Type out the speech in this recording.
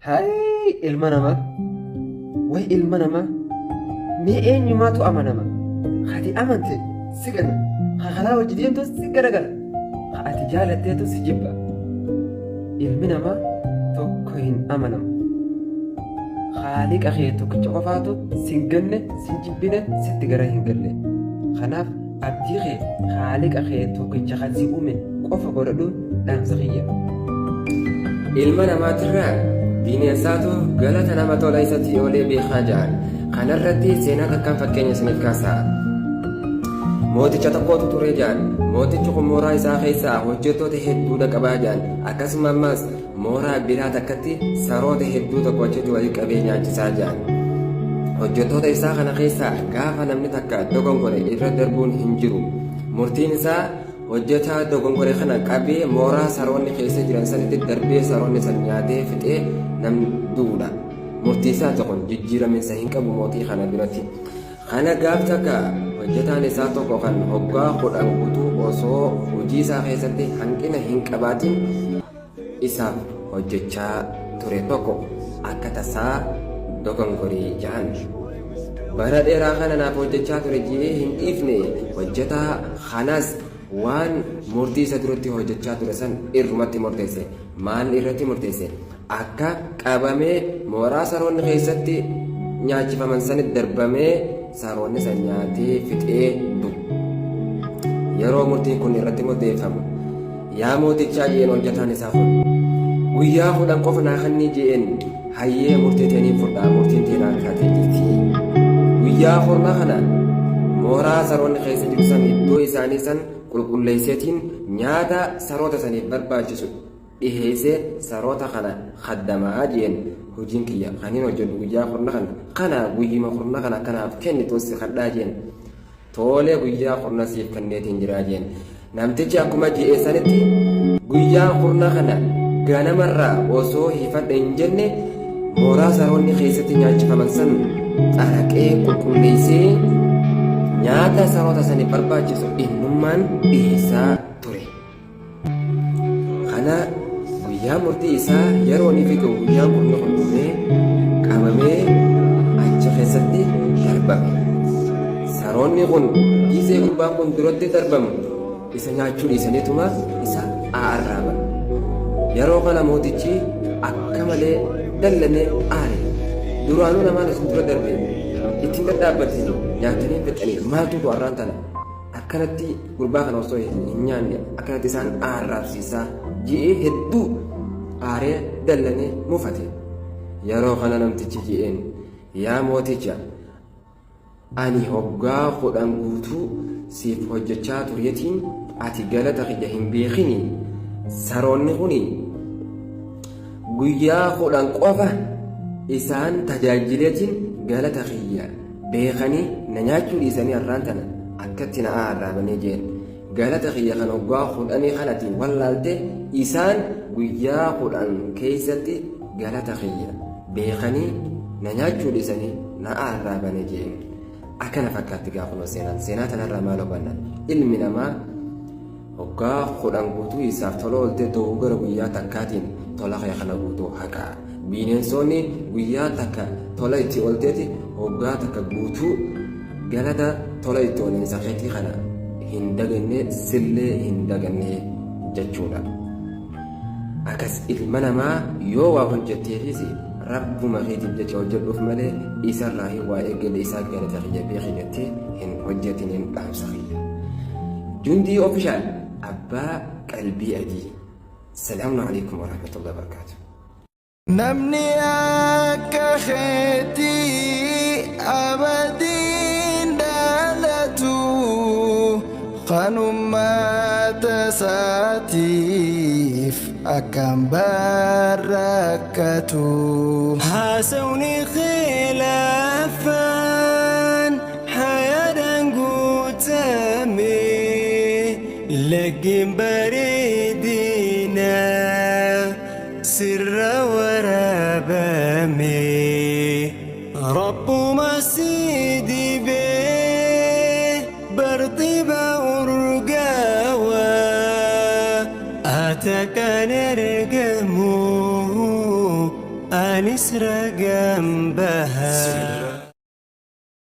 Hayi ilma namaa! Way ilma namaa! Mee eenyumaatu amanama? Kati amante si gana, ka karaa wajji deemtu si garagala, ka ati jaalatteetu si jibba. Ilmi namaa tokko hin amanamu. Khaaliqa kee tokkicha qofaatu sin ganne, sin jibbine, sitti gara hin galle. Kanaaf abdii kee Khaaliqa kee tokkicha kan si uume qofa godhadhuun dhaamsa kiyya. Ilma namaatirraa bineensaatu galata nama tola isatti oolee beekaa ja'an. Kanarratti seenaa takkaan fakkeenya isiniif kaasa. Mooticha tokkootu ture ja'an. Mootichi kun mooraa isaa keessaa hojjettoota hedduudha qabaa ja'an. Akkasuma ammas Mooraa biraa takkatti saroota hedduu tokko achitti walitti qabee nyaachisaa ja'an. Hojjettoota isaa kana keessaa gaafa namni takka dogongore irra darbuun hin jiru. Murtiin isaa hojjetaa dogongore kana qabee mooraa saroonni keessa jiran sanitti darbee saroonni san nyaatee fixee nam du'uudha. Murtii isaati kun jijjiiraminsa hin qabu mootii kana biratti. Kana gaaf takka hojjetaan isaa tokko kan hoggaa 10 guutuu osoo hojii isaa keessatti hanqina hin qabaatin isaaf hojjechaa ture tokko akka tasaa dogongore ja'an. Bara dheeraa kana naaf hojjechaa ture je'ee hin dhiifne hojjetaa kanas waan murtii isa duratti hojjechaa ture san irrumatti murteesse. Maal irratti murteesse? Akka qabamee mooraa saroonni keessatti nyaachifaman sanitti darbamee saroonni san nyaatee fixee du'u. Yeroo murtiin kun irratti murteeffamu yaa mootichaa je'een hojjataan isaa kun guyyaa 10 qofa naa kannii je'een hayyee murtii tee niin fudhaa murtiin tee naa kaatee jirti. Guyyaa kurna kana mooraa saroonni keessa jiru san iddoo isaanii san qulqulleesseetiin nyaata saroota saniif barbaachisu dhiheessee saroota kana khaddamaa je'een hojiin kiyya kaniin hojjadhu guyyaa kurna kana kana guyyuma kurna kana akkanaaf kennitu si kadhaa je'een toolee guyyaa kurna siif kenneetiin jiraa je'een namtichi akkuma je'e sanitti guyyaa kurna kana ganamarraa osoo hifadhe hin jenne mooraa saroonni keessatti nyaachifaman san xaraqee qulqulleessee nyaata saroota saniif barbaachisu innummaan dhiheessaa ture. Kana guyyaa murtii isaa yeroo inni figu guyyaan kun kun dhufee qabamee achi keessatti darbame. Saroonni kun gisee gurbaan kun duratti darbamu isa nyaachuu dhiisaniituma isa arraaban. Yeroo kana mootichi akka malee dallanee aare. Duraanuu namaan isin dura darbe ittiin dhadhaabbatanii nyaatanii fixanii maaltu har'aan tana Akkanatti gurbaa kana osoo hin nyaanne akkanatti isaan aarraabsiisaa ji'ee hedduu aaree dallanee mufate. Yeroo kana namtichi ji'een yaa mooticha ani hoggaa 10 guutuu siif hojjechaa tureetiin ati galata kiyya hin beekini saroonni kuni guyyaa 10 qofa isaan tajaajileetiin galata kiyya beekanii na nyaachuu dhiisanii har'aan tana akkatti na arraabanii jeen galata kiyya kan hoggaa kudhanii kan ati wallaalte isaan guyyaa 10 keessatti galata kiyya beekanii na nyaachuu dhiisanii na arraabanii jeen akkana fakkaatti gaafa seenaan seenaa tanarraa maal hubanna ilmi namaa Hoggaa 10 guutuu isaaf tola ooltee dogoggora guyyaa takkaatiin tola kee kana guutuu haqa. Biineensoonni guyyaa takka tola itti oolteeti hoggaa takka guutuu galata tola itti ooliinsa keetii kana hin daganne sillee hin daganne jechuudha. Akas ilma namaa yoo waa hojjetteefis rabbuma keetiif jecha hojjedhuuf malee isarraa hin waa eeggadhe isaa galata kiyya beeki jettee hin hojjetiniin dhaamsa kiyya. Jundii Official Abbaa Qalbii Adii Salaamun Aleykum Warahmatullahi Wabarakatuh. Namni akka keetii abadiin dhalatu kan ummata isaatiif akkam barrakkatu. Haasawni khilaafaan Hayaadhaan guutame laggeen bareedina sirra waraabame. Rabbuma si dibee barxiba urgaawa ata kan ergamu. Anis ragaan baha.